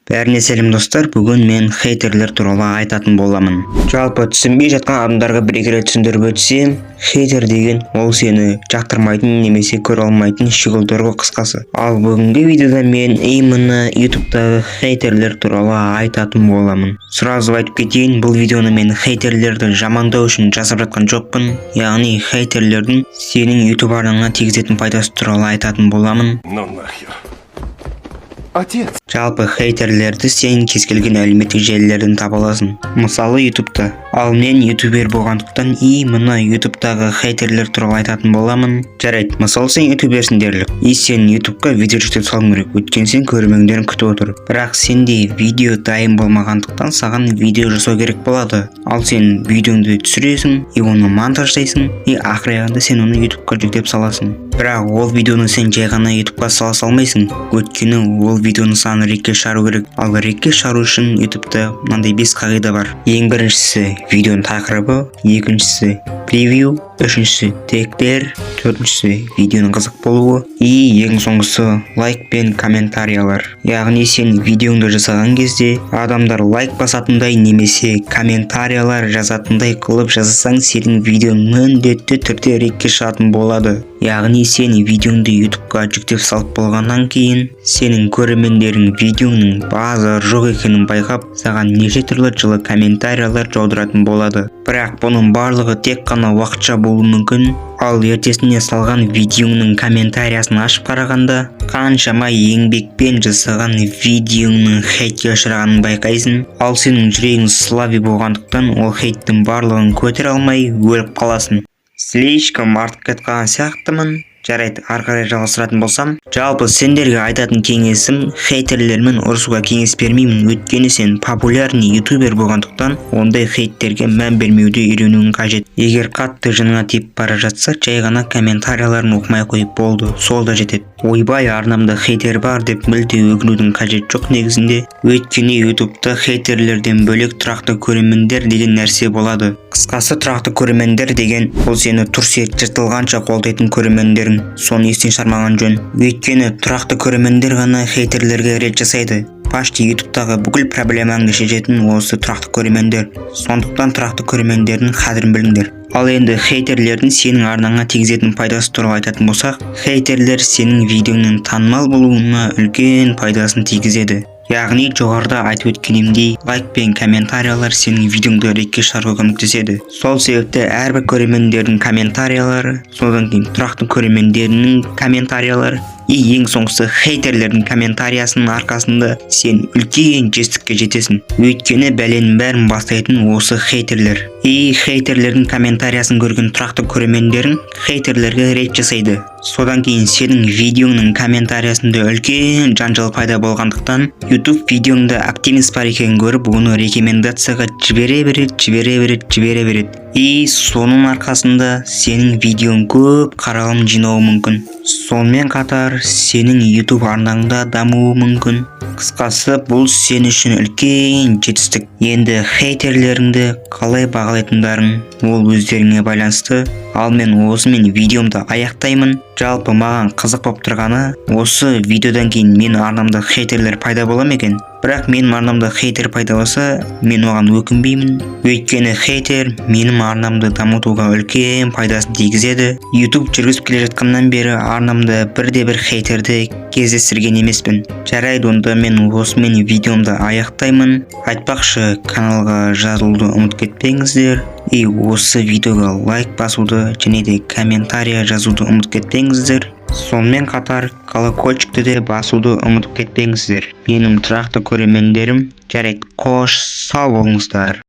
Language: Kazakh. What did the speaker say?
Бәріне сәлем, достар! Бүгін мен хейтерлер туралы айтатын боламын. Жалпы, түсінбей жатқан адамдарға бір екі рет түсіндіріп өтсем, хейтер деген ол сені жақтырмайтын немесе көре алмайтын щеголдар ғой, қысқасы. Ал бүгінгі видеода мен именно Ютубтағы хейтерлер туралы айтатын боламын. Сразу айтып кетейін, бұл видеоны мен хейтерлерді жамандау үшін жасап жатқан жоқпын, яғни хейтерлердің сенің Ютуб арнаңа тигізетін пайдасы туралы айтатын боламын. Ну нахер. Отец! Жалпы, хейтерлерді сен кез келген әлеуметтік желілерден таба аласың, мысалы, Ютубта. Ал мен ютубер болғандықтан, именно Ютубтағы хейтерлер туралы айтатын боламын. Жарайды, мысалы, сен ютуберсің дерлік, и сен Ютубқа видео жүктеп салуың керек, өйткені сен көрермендерің күтіп отыр. Бірақ сенде видео дайын болмағандықтан, саған видео жасау керек болады. Ал сен видеоңды түсіресің и оны монтаждайсың, и ақыр аяғында сен оны Ютубқа жүктеп саласың. Бірақ ол видеоны сен жай ғана Ютубқа сала салмайсың, өйткені ол видеоны саған рекке шығару керек. Ал рекке шығару үшін Ютубта мынандай бес қағида бар: ең біріншісі – видеоның тақырыбы, екіншісі – превью, үшіншісі – тегтер, төртіншісі – видеоның қызық болуы и ең соңғысы – лайк пен комментариялар. Яғни сен видеоңды жасаған кезде адамдар лайк басатындай немесе комментариялар жазатындай қылып жасасаң, сенің видеоң міндетті түрде рекке шығатын болады. Яғни сен видеоңды Ютубқа жүктеп салып болғаннан кейін, сенің көрермендерің видеоңның базар жоқ екенін байқап, саған неше түрлі жылы комментариялар жаудыратын болады. Бірақ бұның барлығы тек қана уақытша болуы мүмкін. Ал ертесіне салған видеоңның комментариясын ашып қарағанда, қаншама еңбекпен жасаған видеоңның хейтке ұшырағанын байқайсың. Ал сенің жүрегің слабый болғандықтан, ол хейттің барлығын көтере алмай, өліп қаласың. Слишком артық кетіп қалған сияқтымын. Жарайды, ары қарай жалғастыратын болсам, жалпы, сендерге айтатын кеңесім: хейтерлермен ұрысуға кеңес бермеймін, өйткені сен популярный ютубер болғандықтан, ондай хейттерге мән бермеуді үйренуің қажет. Егер қатты жаныңа тиіп бара жатса, жай ғана комментарияларын оқымай қойып болды, сол да жетеді. Ойбай, арнамда хейтер бар деп мүлде өкінудің қажеті жоқ негізінде, өйткені Ютубта хейтерлерден бөлек тұрақты көрермендер деген нәрсе болады. Қысқасы, тұрақты көрермендер деген ол сені трусы жыртылғанша қолдайтын көрермендерің. Соны естен шығармаған жөн, өйткені тұрақты көрермендер ғана хейтерлерге рет жасайды. Почти Ютубтағы бүкіл проблемаңды шешетін осы тұрақты көрермендер. Сондықтан тұрақты көрермендердің қадірін біліңдер. Ал енді хейтерлердің сенің арнаңа тигізетін пайдасы туралы айтатын болсақ, хейтерлер сенің видеоңның танымал болуына үлкен пайдасын тигізеді. Яғни жоғарыда айтып өткенімдей, лайк пен комментариялар сенің видеоңды рекке шығаруға көмектеседі. Сол себепті әрбір көрермендердің комментариялары, содан кейін тұрақты көрермендерінің комментариялары и ең соңғысы хейтерлердің комментариясының арқасында сен үлкен жетістікке жетесің, өйткені бәленің бәрін бастайтын осы хейтерлер. И хейтерлердің комментариясын көрген тұрақты көрермендерің хейтерлерге рейд жасайды. Содан кейін сенің видеоңның комментариясында үлкен жанжал пайда болғандықтан, YouTube видеоңда активность бар екенін көріп, оны рекомендацияға жібере береді, жібере береді, жібере береді. И соның арқасында сенің видеоң көп қаралым жинауы мүмкін. Сонымен қатар сенің YouTube арнаңда дамуы мүмкін. Қысқасы, бұл сен үшін үлкен жетістік. Енді хейтерлеріңді қалай бағалайтындарың ол өздеріңе байланысты. Ал мен осымен видеомды аяқтаймын. Жалпы, маған қызық болып тұрғаны, осы видеодан кейін менің арнамда хейтерлер пайда бола ма екен? Бірақ менің арнамда хейтер пайда болса, мен оған өкінбеймін, өйткені хейтер менің арнамды дамытуға үлкен пайдасын тигізеді. YouTube жүргізіп келе жатқаннан бері арнамда бірде бір хейтерді кездестірген емеспін. Жарайды, онда мен осымен видеомды аяқтаймын. Айтпақшы, каналға жазылуды ұмытып кетпеңіздер и осы видеоға лайк басуды және де комментария жазуды ұмытып кетпеңіздер. Сонымен қатар колокольчикті де басуды ұмытып кетпеңіздер, менің тұрақты көрермендерім. Жарайды, қош, сау болыңыздар.